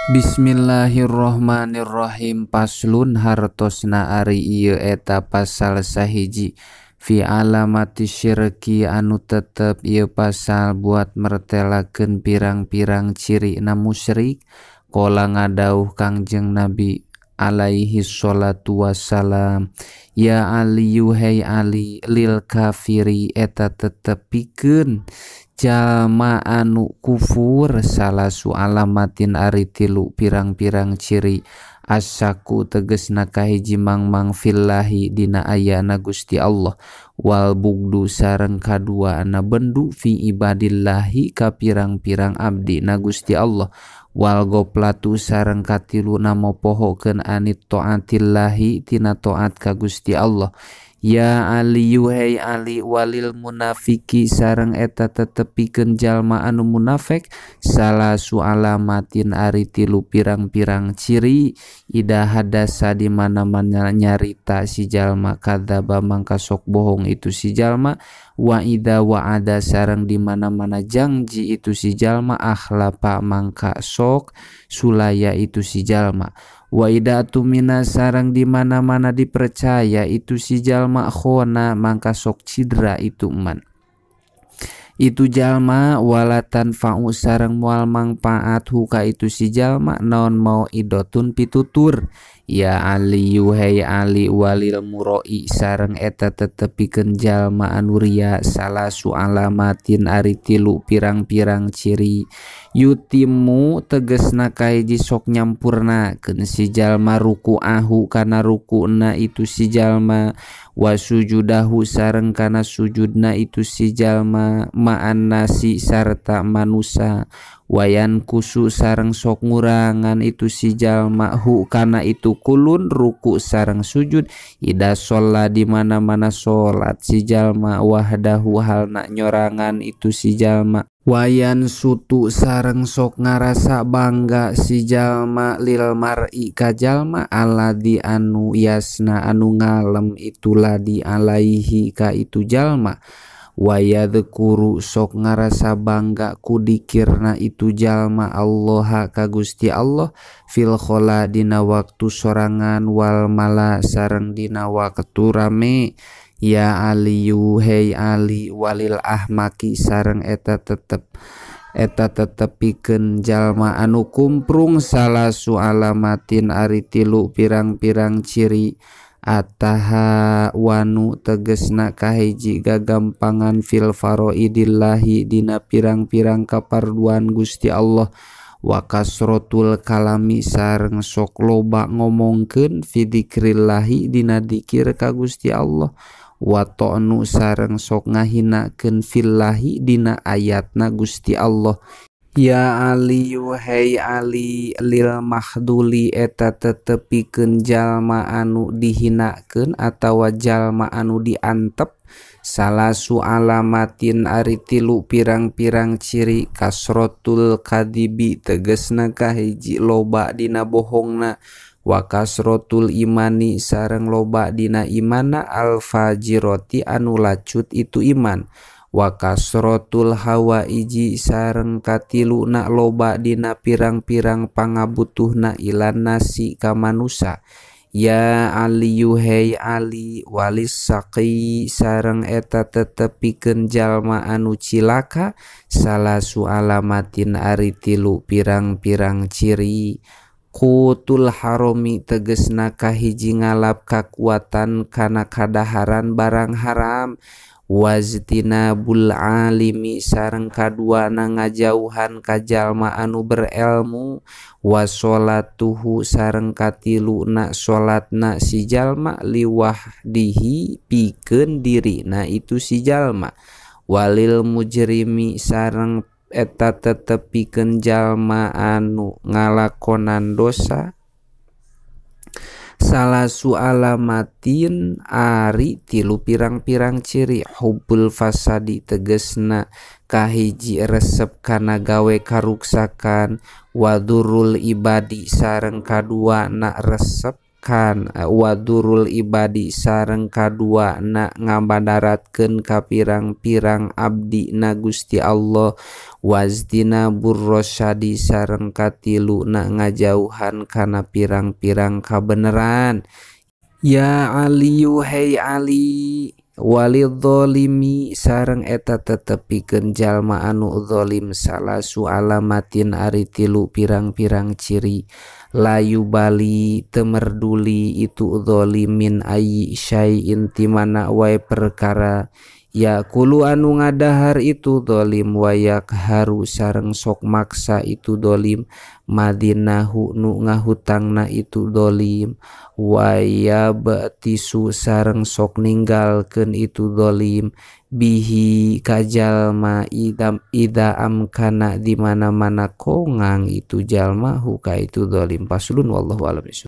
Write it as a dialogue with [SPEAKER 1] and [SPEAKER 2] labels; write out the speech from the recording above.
[SPEAKER 1] Bismillahirrahmanirrahim. Paslun hartosna ari ieu eta pasal sahiji fi alamati syirki anu tetep ieu pasal buat mertelakeun pirang-pirang ciri na musyrik. Qala ngadauh Kangjeng Nabi alaihi sholatu wassalam, ya Aliyu hei Ali, lil kafiri eta tetep pikeun jalma anu kufur salasu alamatin ari tilu pirang-pirang ciri. Asyaku tegesna kahiji mangmang fillahi dina ayana Gusti Allah, wal bugdu sareng kadua ana bendu fi ibadillahi ka pirang-pirang abdi na Gusti Allah, wal goplatu sareng katilu na mopohokeun anit taatillahi tina taat ka Gusti Allah. Ya Aliyu hei Ali, walil munafiki sareng eta tetepikeun jalma anu munafik salasu alamatin ari tilu pirang-pirang ciri. Ida hadasa di mana-mana nyarita si jalma kadzaba mangka sok bohong itu si jalma, wa ida wa'ada sareng di mana-mana janji itu si jalma akhlapa mangka sok sulaya itu si jalma, wa ida tumina sareng di mana-mana dipercaya itu si jalma khona mangka sok cidra itu man itu jalma, walatan fa'u sareng moal mangpaat huka itu si jalma naon mau idotun pitutur. Ya Aliyu hei Ali, walil muroi sareng eta tetepikeun jalma anu ria salasu alamatin ari tilu pirang-pirang ciri. Yutimu tegesna kahiji sok nyampurnakeun si jalma ruku'ahu kana rukuna itu si jalma, wa sujudahu sareng kana sujudna itu si jalma ma'an nasi sarta manusa, wayan kusu sareng sok ngurangan itu si jalma hu kana itu kulun ruku sareng sujud. Ida sholat di mana-mana sholat si jalma wahdahu halna nyorangan itu si jalma, wayan sutu sareng sok ngarasa bangga si jalma lil mar'i ka jalma alladzi anu yasna anu ngalem itu ladi alaihi ka itu jalma, wayadzkuru sok ngarasa bangga ku dikirna itu jalma Allah ka Gusti Allah fil khola dina waktu sorangan wal mala sareng dina waktu rame. Ya Aliyu hei Ali, walil ahmaki sareng eta tetep pikeun jalma anu kumprung salasu alamatin ari tilu pirang-pirang ciri. Ataha wanu tegesna kahiji gagampangan fil faroidillahi dina pirang-pirang kaparduan Gusti Allah, wa kasrotul kalami sareng sok loba ngomongkeun fi dzikrillahi dina dikir ka Gusti Allah, wa ta'nu sareng sok ngahinakeun fillahi dina ayatna Gusti Allah. Ya Aliyu hei Ali, lil mahduli eta tetepikeun jalma anu dihinakeun atawa jalma anu diantep salasu alamatin ari tilu pirang-pirang ciri. Kasrotul kadibi tegesna kahiji loba dina bohongna, wa kasrotul imani sareng loba dina imana alfajiroti anu lacut itu iman, wa kasrotul hawaiji sareng katiluna loba dina pirang-pirang pangabutuhna ilan nasi ka manusa. Ya Aliyu hei Ali, walis saqi sareng eta tetepikeun jalma anu cilaka salasu alamatin ari tilu pirang-pirang ciri. Qutul haromi tegesna kahiji ngalap kakuatan kana kadaharan barang haram, waztinabul alimi sareng kaduana ngajauhan ka jalma anu berilmu, wasolatuhu sareng katiluna salatna si jalma liwahdihi pikeun dirina itu si jalma, walil mujrimi sareng eta tetepikeun jalma anu ngalakonan dosa salasu alamatin ari tilu pirang-pirang ciri. Hubbul fasadi tegesna kahiji resep kana gawe karuksakan, wadurul ibadi sareng kadua na resep makan wadurul ibadi sareng kadua na ngabadaratkeun ka pirang-pirang abdi na Gusti Allah wazdina burrosyadi sareng katilu na ngajauhan kana pirang-pirang kabeneran. Ya Aliyu hei Ali walidz-zalimi sareng eta tetepikeun jalma anu zalim salasu alamatin ari tilu pirang-pirang ciri layu bali temerduli itu zalimin ayyi syai'in ti mana wae perkara ya kulu anu ngadahar itu zalim wayak haru sareng sok maksa itu zalim madinahu nu ngahutangna itu zalim waya batisu sareng sok ninggalkeun itu zalim bihi kajalma idam ida amkana di mana-mana kongang itu jalma huka itu zalim. Paslun wallahu a'lam bishawab.